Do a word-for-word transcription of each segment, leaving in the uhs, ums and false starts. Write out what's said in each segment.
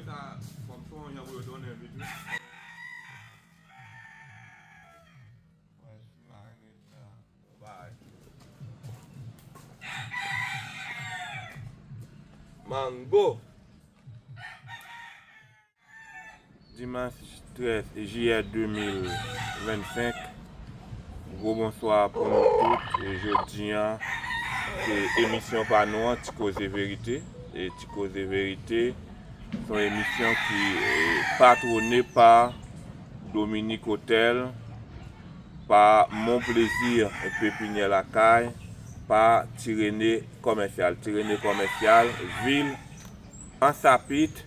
Sa, fòk fè yon jan pou yo donnen li tou. Mango. Dimanch trèz jiyè de mil vennsenk. Gwo bonswa pou nou tout. E jodi a, se emisyon pa nou an, Ti Koze Verite. E Ti Koze Verite, se yon emisyon ki, e, patwone pa Dominique Hotel, pa Mon Plaisir Pépinière Lakay, pa Ti Rene Kòmèsyal. Ti Rene Kòmèsyal, vil Ansapit,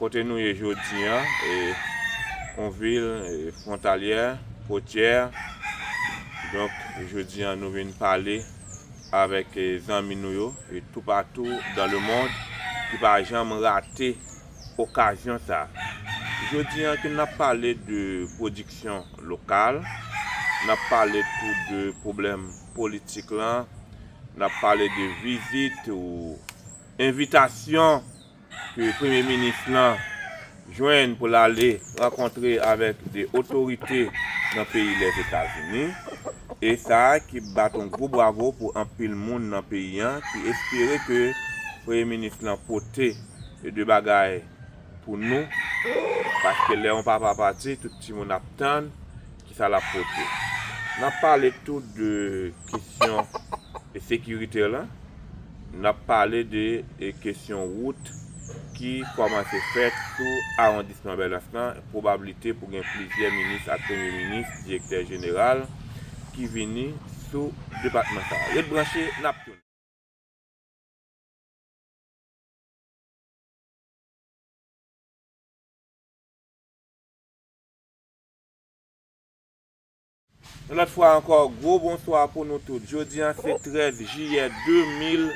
kote nou ye jodi a, e, yon vil, e, fwontalyè, kotyè. Donk, jodi a, nou vin pale avèk, e, zanmi nou yo, e, toupatou dans le monde, ki pa janm rate okazyon sa. Jodi a, ke n ap pale de pwodiksyon lokal, n ap pale tou de pwoblèm politik lan, n ap pale de vizit ou envitasyon ke premye minis lan jwenn pou l ale rankontre avèk de otorite nan peyi Lèzetazini. E sa ki bat yon gwo bravo pou anpil moun nan peyi an ki espere ke premye minis lan pote de bagay pou nou, paske lè yon papa pati, tout timoun ap tann kisa l ap pote. N ap pale tou de kesyon sekirite lan. N ap pale de, e, kesyon wout ki kòmanse fèt sou awondisman Bèlans lan, pwobablite pou gen plizyè minis ak premye minis, direktè jeneral ki vini sou depatman sa a. Ret branche, n ap tounen. Yon lòt fwa ankò, gwo bonswa pou nou tout. Jodi a se trèz jiyè de mil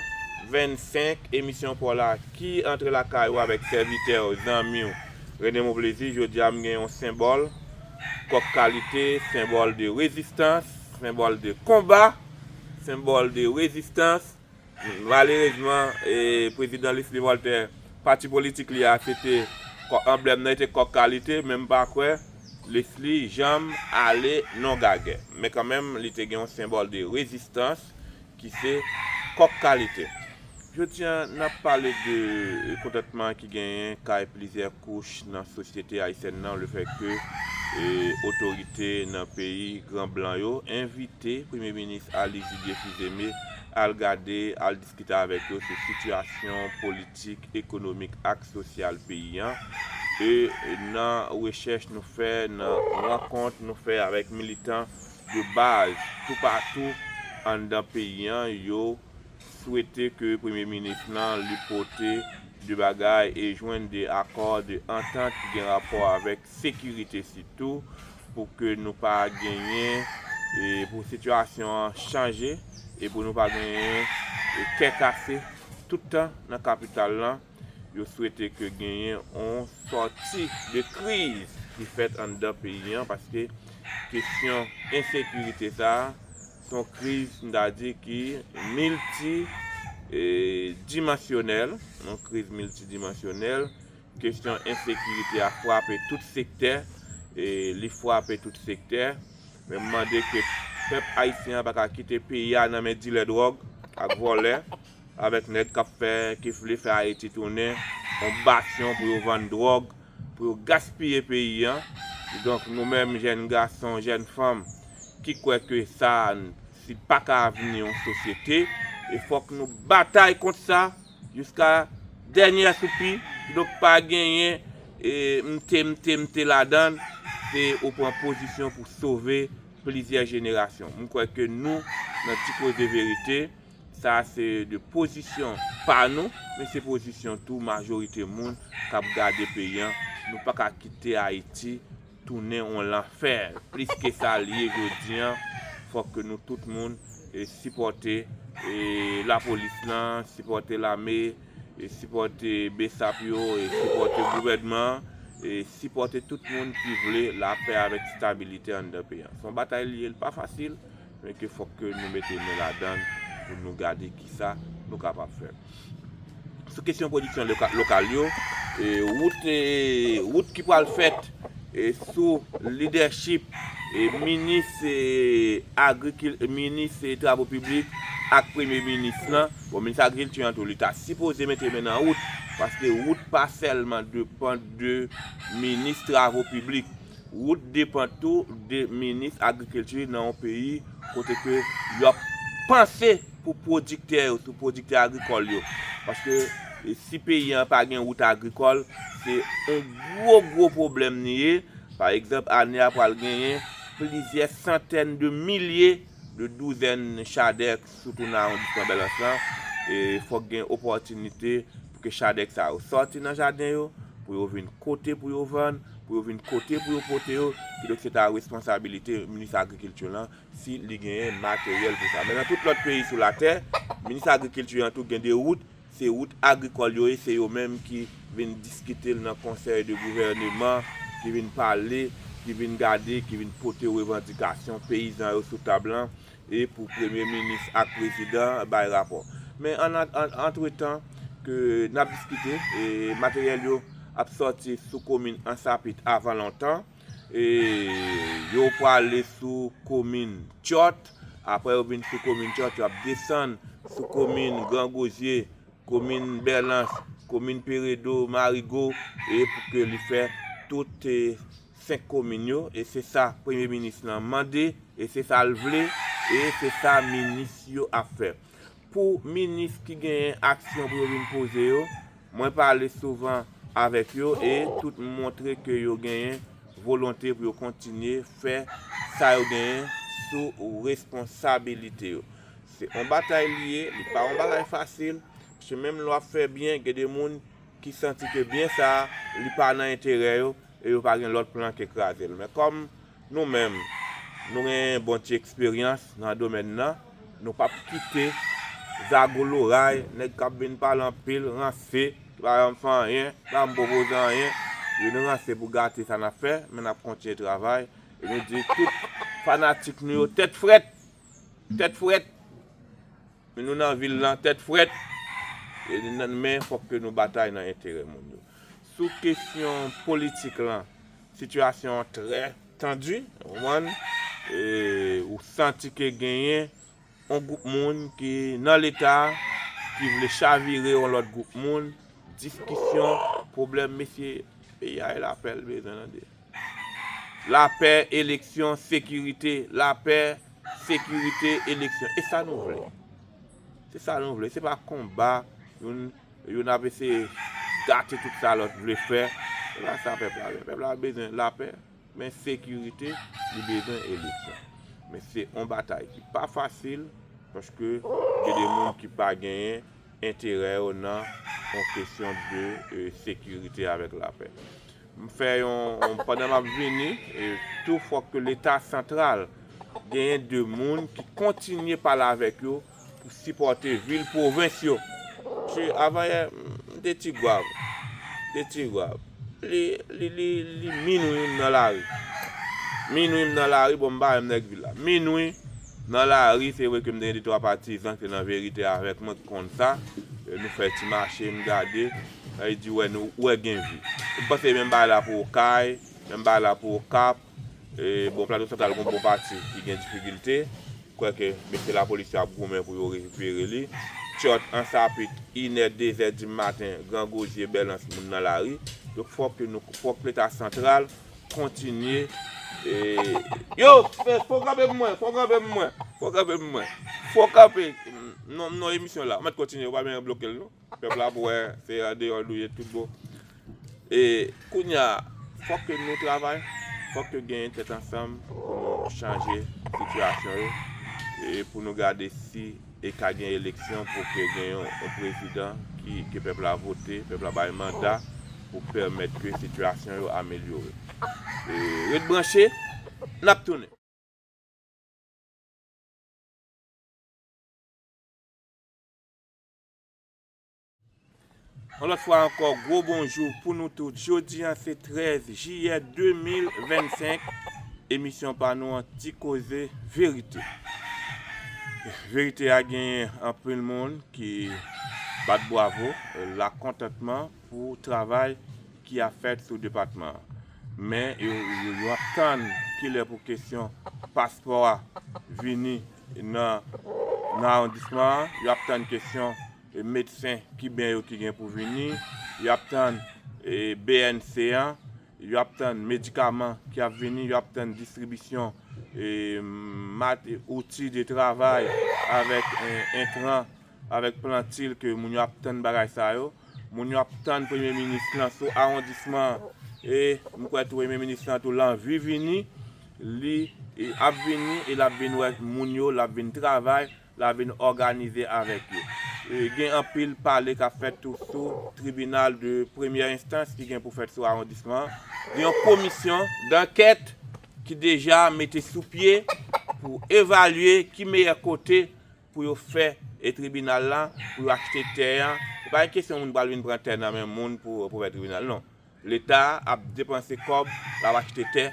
vennsenk, emisyon pa w la ki antre lakay ou avèk sèvitè w, zanmi w, Rene Moplezi. Jodi a m gen yon senbòl, kòk kalite, senbòl de rezistans, senbòl de konba, senbòl de rezistans. Malerezman, e, prezidan Leslie Voltaire, pati politik li a, se te kò-, anblèm nan te kòk kalite, men m pa kwè Leslie janm ale nan gagè. Men kanmenm, li te gen yon senbòl de rezistans ki se kòk kalite. Jodi a, n ap pale de, e, kontantman ki genyen kay plizyè kouch nan sosyete ayisyèn nan, lefètke, e, otorite nan peyi gran blan yo envite Premye Minis Ali Didier Fils-Aimé al gade, al diskite avèk yo sou sitiyasyon politik, ekonomik ak sosyal peyi an. E nan rechèch nou fè, nan rankont nou fè avèk militan de baz toupatou anndan peyi an, yo swete ke Premye Minis lan li pote de bagay e jwenn de akò, de antant ki gen rapò avèk sekirite sitou, pou ke nou pa genyen, e pou sitiyasyon an chanje, e pou nou pa genyen, e kè kase tout tan nan kapital lan. Yo swete ke genyen yon sòti de kriz ki fèt anndan peyi an, paske kesyon ensekirite sa a, se yon kriz, m ta di, ki milti, e, dimansyonèl, yon kriz miltidimansyonèl. Kesyon ensekirite a frape tout sektè, e li frape tout sektè. Men m mande ke pèp ayisyen an pa ka kite peyi a nan men dilè dwòg ak vòlè, avèk nèg k ap fè, ki vle fè Ayiti tounen yon basyon pou yo vann dwòg, pou yo gaspiye peyi an. Donk, nou menm, jèn gason, jèn fanm, ki kwè ke sa, si pa ka vini yon sosyete, e fòk nou batay kont sa jiska dènye soupi. Donk, pa genyen, e, mte, mte, mte ladan l. Se ou pran pozisyon pou sove plizyè jenerasyon. M kwè ke nou, nan Ti Koze Verite, sa se de pozisyon pa nou, men se pozisyon tou majorite moun k ap gade peyi an. Nou pa ka kite Ayiti tounen yon lanfè. Plis ke sa l ye jodi an, fòk ke nou tout moun, e, sipòte, e, lapolis lan, sipòte lame, e, sipòte besap yo, e, sipòte gouvènman an, e, sipòte tout moun ki vle lapè avèk stabilite anndan peyi an. Se yon batay li ye, li pa fasil, men ke fòk ke nou mete men ladan l pou nou gade kisa nou kapab fè. sou kesyon pwodiksyon loka- lokal yo, e, wout, e, wout ki pral fèt, e, sou lidèchip, e, minis, e, agrikil- minis, e, travo piblik ak premye minis lan. Bon, minis agrikilti an tou, li ta sipoze mete men nan wout, paske wout pa sèlman depann de minis travo piblik. Wout depann tou de minis agrikilti nan yon peyi kote ke y ap panse pou pwodiktè yo, sou pwodiktè agrikòl yo. Paske, e, si peyi an pa gen wout agrikòl, se yon gwo, gwo pwoblèm li ye. Pa egzanp, ane a pral genyen plizyè santèn de milye de douzèn chadèk, sitou nan awondisman Bèlans lan. E fòk gen opòtinite pou ke chadèk sa yo sòti nan jaden yo, pou yo vin kote pou yo vann, pou yo vin kote pou yo pote yo. Kidonk, se ta responsabilite minis agrikilti lan si li genyen materyèl pou sa. Men nan tout lòt peyi sou latè, minis agrikilti an tou gen de wout, se wout agrikòl yo ye, se yo menm ki vin diskite l nan konsèy de gouvèneman, ki vin pale, ki vin gade, ki vin pote revandikasyon peyizan yo sou tab lan, e pou premye minis ak prezidan bay rapò. Men an, an, antretan ke n ap diskite, e materyèl yo ap sòti sou komin Ansapit avan lontan. E yo prale sou komin Tyòt. Apre yo vin sou komin Tyòt, yo ap desann sou komin Gran Gozye, komin Bèlans, komin Peredo, Marigo, e pou ke li fè tout, e, senk komin yo. E se sa premye minis lan mande, e se sa l vle, e se sa minis yo ap fè. Pou minis ki genyen aksyon pou yo vin poze yo, mwen pale souvan avèk yo e tout montre ke yo genyen volonte pou yo kontinye fè sa yo genyen sou responsabilite yo. Se yon batay li ye, li pa yon bagay fasil, paske menm lè w ap fè byen, gen de moun ki santi ke byen sa a, li pa nan enterè yo, e yo pa gen lòt plan ke kraze l. Men kòm nou menm, nou gen bon ti eksperyans nan domèn nan, nou p ap kite zago loray, nèg k ap vin pale anpil, ranse, ki pa janm fè anyen, pa janm pwopoze anyen, vin ranse pou gate sa n ap fè, men n ap kontinye travay. E nou di tout fanatik nou yo, tèt frèt, tèt frèt. Nou nan vil lan tèt frèt, e nan, men fòk ke nou batay nan enterè moun yo. Sou kesyon politik lan, sitiyasyon an trè tandi, ou konprann? E, ou santi ke genyen yon gwoup moun ki nan Leta, ki vle chavire yon lòt gwoup moun, diskisyon, pwoblèm, mesye, peyi a e lapè l bezwen tande. Lapè, eleksyon, sekirite, lapè, sekirite, eleksyon. E sa nou vle. Se sa nou vle. Se pa konba youn, youn ap eseye gate tout sa lòt vle fè. Se pa sa pèp la vle. Pèp la bezwen lapè, men sekirite, li bezwen eleksyon. Men se yon batay ki pa fasil, paske gen de moun ki pa genyen enterè yo nan yon kesyon de, e, sekirite avèk lapè. M fè yon, yon, pandan m ap vini, e, tou fòk ke Leta santral genyen de moun ki kontinye pale avèk yo pou sipòte vil pwovens yo. Paske avanyè, m te Tigwav. M te Tigwav. Li, li, li, li minwi m nan lari. Minwi m nan lari, bon, m pa menm nèg vil la. Minwi, nan lari, se vre ke m te gen de twa patizan ki te nan verite avèk mwen, ki konn sa. E nou fè ti mache, m gade. Sa vle di, wè, nou, wè gen vi. M panse menm bagay la pou Okay, menm bagay la pou Okap. E, bon, Plato Santral, gon bon pati ki gen difikilte. Kwè ke mesye lapolis yo ap goumen pou yo rekipere li. Tyòt, Ansapit, inè, dezè di maten, Gran Gozye, Bèlans, moun nan lari. Donk, fòk ke nou, fòk Leta santral kontinye. E, yo, fè, fò kanpe pou mwen, fò kanpe pou mwen, fò kanpe pou mwen. Fò kanpe. Non, non, emisyon la. Mwen kontinye, ou pa byen bloke l, non. Pèp la pou wè, se andeyò nou ye tout bon. E kounye a, fòk ke nou travay, fòk ke genyen tèt ansanm pou nou chanje sitiyasyon yo, e pou nou gade si e ka gen eleksyon pou ke gen yon, yon prezidan ki, ke pèp la vote, pèp la bay manda pou pèmèt ke sitiyasyon yo amelyore. E ret branche, n ap tounen. Yon lòt fwa ankò, gwo bonjou pou nou tout. Jodi a, se trèz jiyè de mil vennsenk. Emisyon pa nou an, Ti Koze Verite. Verite a, genyen anpil moun ki Bat bwavo, lakontantman pou travay ki ap fèt sou depatman an. Men yo, yo, yo ap tann kilè pou kesyon paspò a vini nan, nan awondisman an. Yo ap tann kesyon, e, medsen kiben yo ki gen pou vini. Yo ap tann, e, B N C an. Y ap tann medikaman ki ap vini, y ap tann distribisyon, e, mat-, outi de travay avèk, e, entran, avèk plantil ke moun yo ap tann bagay sa yo. Moun yo ap tann premye minis lan sou awondisman an. E m kwè tou premye minis lan tou l anvi vini. Li, e, ap vini e l ap vin wè moun yo, l ap vin travay, l ap vin òganize avèk yo. E, gen anpil pale k ap fèt tou sou tribinal de premyè enstans ki gen pou fèt sou awondisman an. Gen yon komisyon dankèt ki deja mete sou pye pou evalye ki meyè kote pou yo fè, e, tribinal la, pou yo achte tè a. Se pa yon kesyon moun pral vin pran tè nan men moun pou, pou fè tribinal, non. Leta ap depanse kòb, l ap achte tè,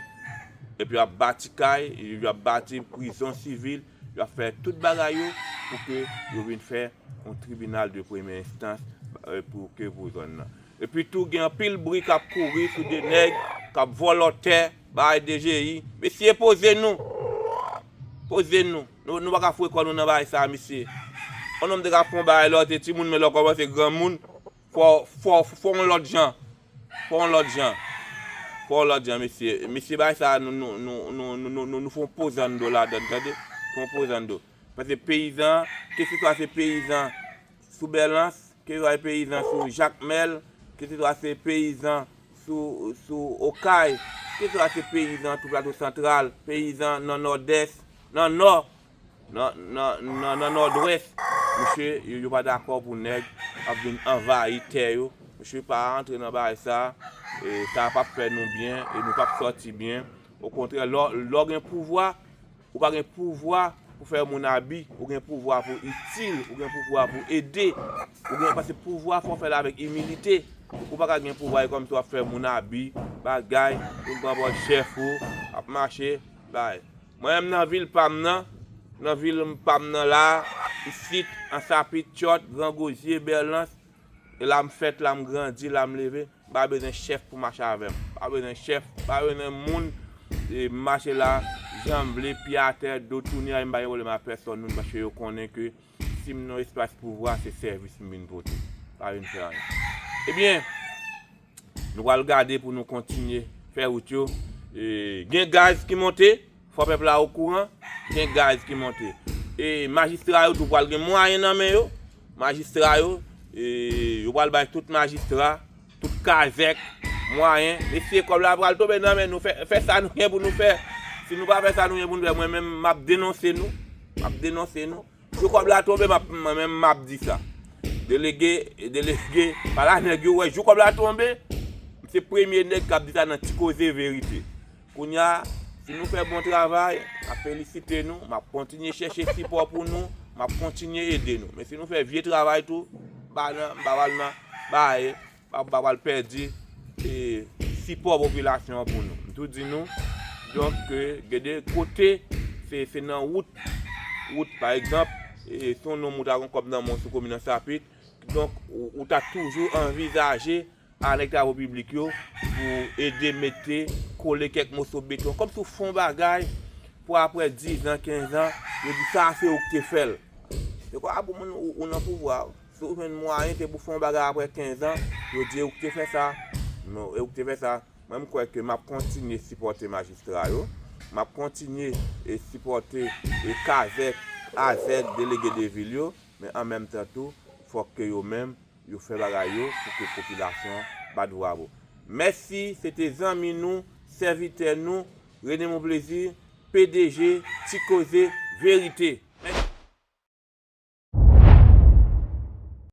epi y ap bati kay, y ap bati prizon sivil, y ap fè tout bagay yo pou ke yo vin fè yon tribinal de premyè enstans, e, pou ke pou zòn nan. Epi tou, gen anpil bri k ap kouri sou de nèg k ap vòlò tè, bay D G I. Mesye, poze nou! Poze nou! Nou, nou pa ka foure kò nou nan bagay sa, mesye. Yon nonm te ka fè yon bagay lè w te timoun, men lè w kòmanse granmoun, fò, fò, fò yon lòt jan. Fò yon lòt jan. Fò yon lòt jan, mesye. Mesye, bagay sa, nou, nou, nou fè yon pozando ladann, tande? Fè yon pozando. Paske peyizan, keseswa se peyizan sou Bèlans, keseswa se peyizan sou Jakmèl, keseswa se peyizan sou, sou Okay, keseswa se peyizan tou Plato Santral, peyizan nan Nòdès, nan Nò, nan, nan, nan, nan Nòdwès, mesye, yo, yo pa dakò pou nèg ap vin anvayi tè yo. Mesye, pa antre nan bagay sa, e, sa p ap fè nou byen, e nou p ap sòti byen. Okontrè, lè, lè w gen pouvwa, ou pa gen pouvwa pou fè moun abi, ou gen pouvwa pou itil, ou gen pouvwa pou ede, ou gen, paske pouvwa fò w fè l avèk imilite. Ou pa ka gen pouvwa e kòmsi w ap fè moun abi, bagay, vin pran pòz chèf ou, ap mache, bay. Mwen menm nan vil pa m nan, nan vil pa m nan la, isit, Ansapit, Tyòt, Gran Gozye, Bèlans, e la m fèt, la m grandi, la m leve. M pa bezwen chèf pou mache avè m. M pa bezwen chèf, m pa bezwen moun, e, mache la, jan m vle, pye atè, do tounen, m pa gen pwoblèm ak pèsonn moun, paske yo konnen ke si m nan espas pouvwa, se sèvis m vin pote. Pa vin fè anyen. Ebyen, nou pral gade pou nou kontinye fè wout yo. E, gen gaz ki monte, fò pèp la okouran, gen gaz ki monte. E majistra yo tou pral gen mwayen nan men yo. Majistra yo, e, yo pral bay tout majistra, tout kazèk, mwayen. Mesye, kòb la pral tonbe nan men nou. Fè, fè sa nou gen pou nou fè. Si nou pa fè sa nou gen pou nou fè, mwen menm, m ap denonse nou. M ap denonse nou. Jou kòb la tonbe, m ap, mwen menm, m ap di sa. Delege, delege, pa la nèg yo wè, jou kòb la tonbe, m se premye nèg k ap di sa nan Ti Koze Verite. Kounye a, si nou fè bon travay, m ap felisite nou, m ap kontinye chèche sipò pou nou, m ap kontinye ede nou. Men si nou fè vye travay tou, m pa nan, m pa pral nan, bay, m pa, m pa pral pèdi, e, sipò popilasyon an pou nou. M tou di nou, donk, ke gen de kote, se, se nan wout, wout, pa egzanp, e, si yon nonm ou ta gen kòb nan men w sou komin Ansapit, donk, ou, ou ta toujou anvizaje a nèg travo piblik yo pou ede mete, kole kèk moso beton. Kòmsi w fè yon bagay pou apre diz an, kenz an, yo di sa se ou ki te fè l. Se kwa pou moun ou, ou nan pouvwa. Si w jwenn mwayen, se pou fè yon bagay apre kenz an, yo di e ou ki te fè sa. Non, e ou ki te fè sa. Mwen, m kwè ke m ap kontinye sipòte majistra yo. M ap kontinye e sipòte e kazèk, azèk, delege de vil yo. Men an menm tan tou, fòk ke yo menm, yo fè bagay yo pou ke popilasyon an bat bwavo. Mèsi, se te zanmi nou, sèvitè nou, René Monplaisir, P D G, Ti Koze Verite.